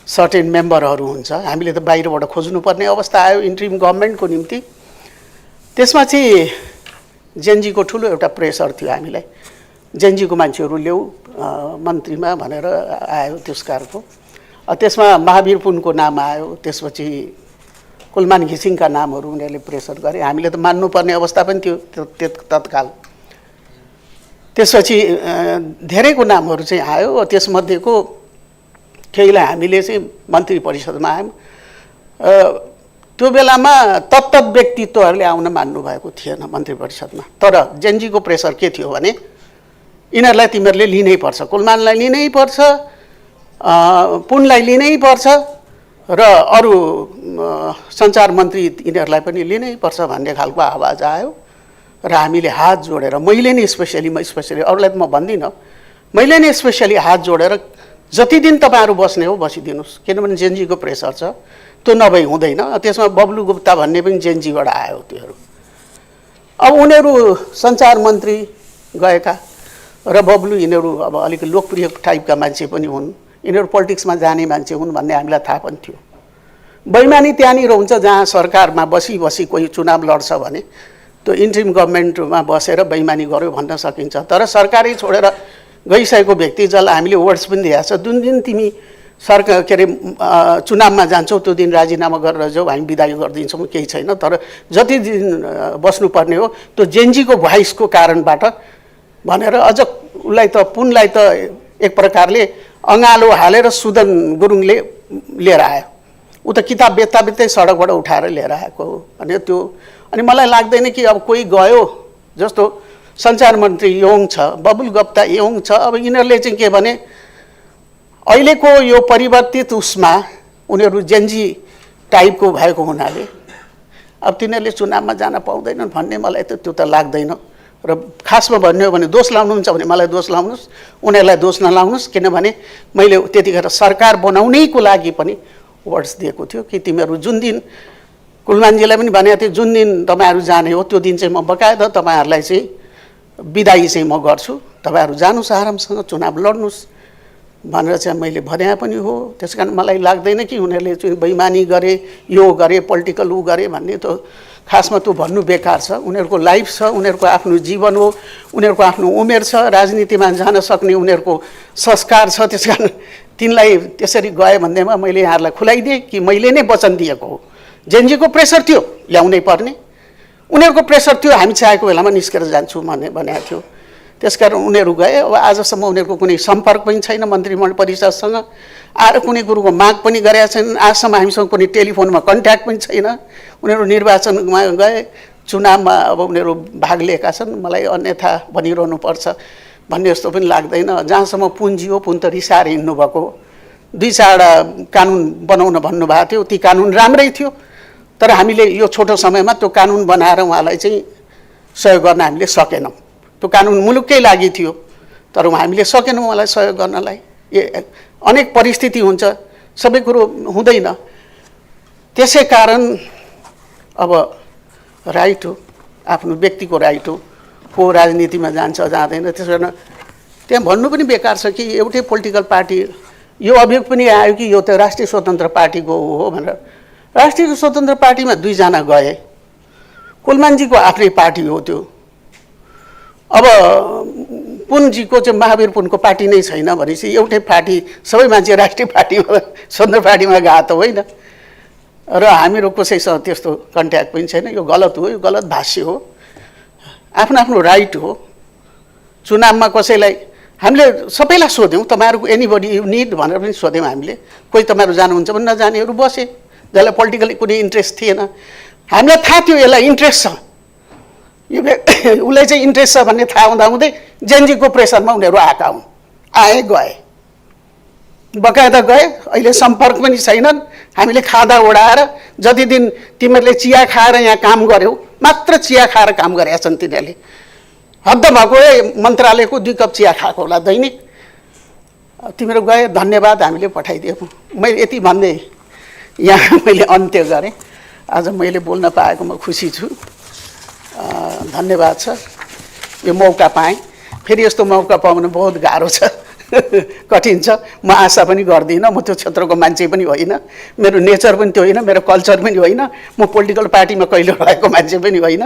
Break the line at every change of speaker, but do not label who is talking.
Certain मेम्बरहरू हुन्छ, हामीले त बाहिरबाट खोज्नुपर्ने अवस्था आयो इन्ट्रिम गभर्मेन्टको निम्ति। त्यसमा चाहिँ जेएनजीको ठुलो एउटा प्रेसर थियो हामीलाई, जेएनजीको मान्छेहरू ल्याऊ मन्त्रीमा भनेर आयो त्यसकारको। त्यसमा महावीर पुनको नाम आयो, त्यसपछि कुलमान घिसिङका नामहरू उनीहरूले प्रेसर गरे, हामीले त मान्नुपर्ने अवस्था पनि थियो तत्काल। त्यसपछि धेरैको नामहरू चाहिँ आयो, त्यसमध्येको केहीलाई हामीले चाहिँ मन्त्री परिषदमा आयौँ। त्यो बेलामा तत्त व्यक्तित्वहरूले आउन मान्नुभएको थिएन मन्त्री परिषदमा, तर जेएनजीको प्रेसर के थियो भने यिनीहरूलाई तिमीहरूले लिनै पर्छ, कुलमानलाई लिनै पर्छ, पुनलाई लिनै पर्छ र अरू सञ्चार मन्त्री यिनीहरूलाई पनि लिनै पर्छ भन्ने खालको आवाज आयो। र हामीले हात जोडेर, मैले नै स्पेसली अरूलाई त म भन्दिनँ, मैले नै स्पेसली हात जोडेर जति दिन तपाईँहरू बस्ने हो बसिदिनुहोस्, किनभने जेएनजीको प्रेसर छ, त्यो नभई हुँदैन। त्यसमा बब्लु गुप्ता भन्ने पनि जेएनजीबाट आयो त्योहरू। अब उनीहरू सञ्चार मन्त्री गएका र बब्लु यिनीहरू अब अलिक लोकप्रिय टाइपका मान्छे पनि हुन्, यिनीहरू पोलिटिक्समा जाने मान्छे हुन् भन्ने हामीलाई थाहा पनि थियो। बैमानी त्यहाँनिर हुन्छ जहाँ सरकारमा बसी कोही चुनाव लड्छ भने त्यो इन्ट्रिम गभर्मेन्टमा बसेर बैमानी गर्यो भन्न सकिन्छ। तर सरकारै छोडेर गइसकेको व्यक्ति जसलाई हामीले वर्ड्स पनि दिएको छ, जुन दिन तिमी सरकार के अरे चुनावमा जान्छौ त्यो दिन राजीनामा गरेर जाऊ, हामी बिदाई गरिदिन्छौँ, केही छैन। तर जति दिन बस्नुपर्ने हो त्यो जेएनजीको भोइसको कारणबाट भनेर अझ उसलाई त पुनलाई त एक प्रकारले अँगालो हालेर सुदन गुरुङले लिएर आयो, ऊ त किताब बेच्दै सडकबाट उठाएर लिएर आएको हो भने त्यो। अनि मलाई लाग्दैन कि अब कोही गयो, जस्तो सञ्चार मन्त्री योङ छ, बबुल गुप्ता योङ छ, अब यिनीहरूले चाहिँ के भने अहिलेको यो परिवर्तित उसमा उनीहरू जेएनजी टाइपको भएको हुनाले अब तिनीहरूले चुनावमा जान पाउँदैनन् भन्ने मलाई त त्यो त लाग्दैन। र खासमा भन्ने हो भने दोष लाउनुहुन्छ भने मलाई दोष लाउनुहोस्, उनीहरूलाई दोष नलाउनुहोस्, किनभने मैले त्यतिखेर सरकार बनाउनैको लागि पनि वर्ड्स दिएको थियो कि तिमीहरू जुन दिन, कुलमानजीलाई पनि भनेको थियो जुन दिन तपाईँहरू जाने हो त्यो दिन चाहिँ म बकायदा तपाईँहरूलाई चाहिँ बिदाई चाहिँ म गर्छु, तपाईँहरू जानुहोस् आरामसँग चुनाव लड्नुहोस् भनेर चाहिँ मैले भने पनि हो। त्यस कारण मलाई लाग्दैन कि उनीहरूले चाहिँ बैमानी गरे, यो गरे, पोलिटिकल ऊ गरे भन्ने त खासमा त्यो भन्नु बेकार छ। उनीहरूको लाइफ छ, उनीहरूको आफ्नो जीवन हो, उनीहरूको आफ्नो उमेर छ, राजनीतिमा जान सक्ने उनीहरूको संस्कार छ। त्यस कारण तिनलाई त्यसरी गए भन्दैमा मैले यहाँहरूलाई खुलाइदिएँ कि मैले नै वचन दिएको हो। जेएनजीको प्रेसर थियो, ल्याउनै पर्ने, उनीहरूको प्रेसर थियो, हामी चाहेको बेलामा निस्केर जान्छौँ भन्ने भनेको थियो। त्यसकारण उनीहरू गए। अब आजसम्म उनीहरूको कुनै सम्पर्क पनि छैन मन्त्रीमण्डल परिषदसँग, आएर कुनै कुरोको माग पनि गरेका छैनन्। आजसम्म हामीसँग कुनै टेलिफोनमा कन्ट्याक्ट पनि छैन। उनीहरू निर्वाचनमा गए, चुनावमा अब उनीहरू भाग लिएका छन्, मलाई अन्यथा भनिरहनु पर्छ भन्ने जस्तो पनि लाग्दैन। जहाँसम्म पुन्जी हो, पुन त रिसाएर हिँड्नुभएको हो। 2-4 कानुन बनाउन भन्नुभएको थियो, ती कानुन राम्रै थियो, तर हामीले यो छोटो समयमा त्यो कानुन बनाएर उहाँलाई चाहिँ सहयोग गर्न हामीले सकेनौँ। त्यो कानुन मुलुककै लागि थियो, तर हामीले सकेनौँ उहाँलाई सहयोग गर्नलाई। अनेक परिस्थिति हुन्छ, सबै कुरो हुँदैन। त्यसै कारण अब राइट हो, आफ्नो व्यक्तिको राइट हो, को राजनीतिमा जान्छ जाँदैन। त्यस कारण त्यहाँ भन्नु पनि बेकार छ कि एउटै पोलिटिकल पार्टी, यो अभियोग पनि आयो कि यो त राष्ट्रिय स्वतन्त्र पार्टीको हो भनेर। राष्ट्रिय स्वतन्त्र पार्टीमा 2 जना गए, कुलमानजीको आफ्नै पार्टी हो त्यो। अब पुनजीको चाहिँ महावीर पुनको पार्टी नै छैन भनेपछि एउटै पार्टी, सबै मान्छे राष्ट्रिय पार्टीमा स्वतन्त्र पार्टीमा गए त होइन। र हामीहरू कसैसँग त्यस्तो कन्ट्याक्ट पनि छैन। यो गलत हो, यो गलत भाष्य हो। आफ्नो आफ्नो राइट हो। चुनावमा कसैलाई हामीले सबैलाई सोध्यौँ, तपाईँहरूको एनीबडी यु निड भनेर पनि सोध्यौँ हामीले। कोही तपाईँहरू जानुहुन्छ भने नजानेहरू बसे, जसलाई पोलिटिकली कुनै इन्ट्रेस्ट थिएन। हामीलाई थाहा थियो यसलाई इन्ट्रेस्ट छ, यो उसलाई चाहिँ इन्ट्रेस्ट छ भन्ने थाहा हुँदाहुँदै जेएनजीको प्रेसरमा उनीहरू आएका हुन्, आए गए, बकायदा गए। अहिले सम्पर्क पनि छैनन्। हामीले खाँदा ओडाएर जति दिन तिमीहरूले चिया खाएर यहाँ काम गर्यौ, मात्र चिया खाएर काम गरेका छन् तिनीहरूले। हद्द भएको मन्त्रालयको 2 कप चिया खाएको होला दैनिक। तिमीहरू गए, धन्यवाद, हामीले पठाइदिएको। मैले यति भन्दै यहाँ मैले अन्त्य गरेँ। आज मैले बोल्न पाएकोमा खुसी छु, धन्यवाद छ। यो मौका पाएँ, फेरि यस्तो मौका पाउनु बहुत गाह्रो छ। कठिन छ। म आशा पनि गर्दिनँ, म त्यो क्षेत्रको मान्छे पनि होइन, मेरो नेचर पनि त्यो होइन, मेरो कल्चर पनि होइन, म पोलिटिकल पार्टीमा कहिले रहेको मान्छे पनि होइन।